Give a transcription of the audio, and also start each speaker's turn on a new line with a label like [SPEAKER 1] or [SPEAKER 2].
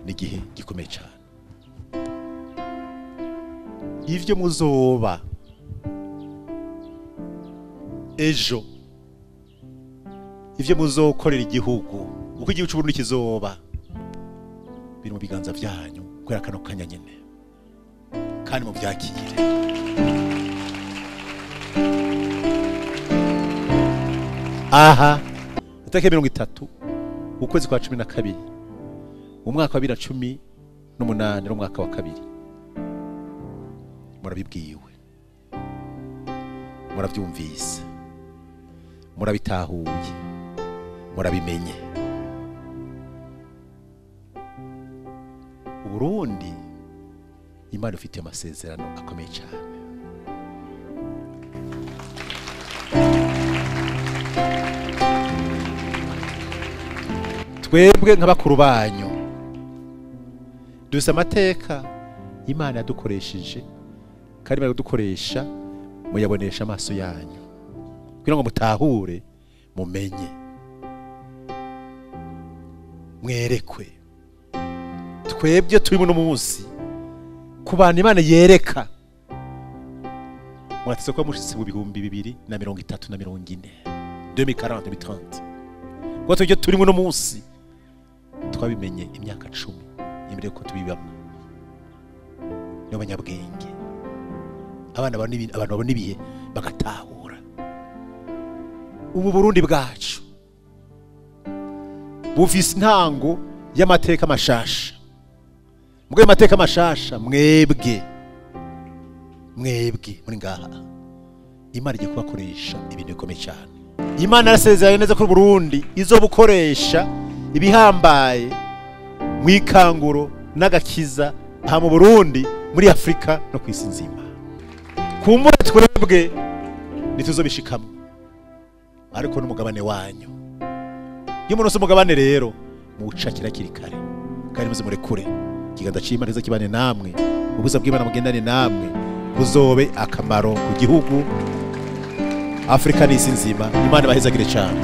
[SPEAKER 1] Ni igihe gikomeye cyane. Ivyo muzoba ejo, ivyo muzokorera igihugu, uko igihugu c'Uburundi kizoba, biri mu biganza vyanyu kubera kano kanya nyene, kandi muvyakire. Aha itariki 30 ukwezi kwa 12 mu mwaka wa 2018 n'umwaka wa kabiri, murabibwiwe, murabyumvise, murabitahuye, murabimenye. Uburundi Imana ifite amasezerano akomeye cyane. Twebwe nk'abakuru banyu dufise amateka Imana yadukoresheje, kandi bari kudukoresha muyabonesha amaso yanyu kugira ngo mutahure, mumenye, mwerekwe. Twebwe turi muno munsi ku bantu Imana yereka, mwatse ko mushitse mu 2030 na 40, 2040, 2030. Kuko twebwe turi muno munsi twabimenye imyaka 10 imbere ko tubibamo. Nibo banyabwenge, abana babona ibintu, abantu babona ibihe bagatahura. Ubu Burundi bwacu bufise intango y'amateka mashasha. Mugabo amateka mashasha, mwebwe muri ngaha, Imana igiye kubakoresha ibintu bikomeye cyane. Imana yarasezeranye neza ko Burundi izobukoresha ibihambaye mu ikanguro n'agakiza aha mu Burundi, muri Afrika no ku isi nzima. Kumbura twebwe ntituzobishikamwo, ariko n'umugabane wanyu. Iyo umuntu umugabane rero muwucakira hakiri kare, kandi muze murekure ikiganza c'Imana kize kibane namwe, ubuza bw'Imana bugendane namwe, buzobe akamaro ku gihugu, Afrika n'isi nzima. Imana ibahezagire cyane.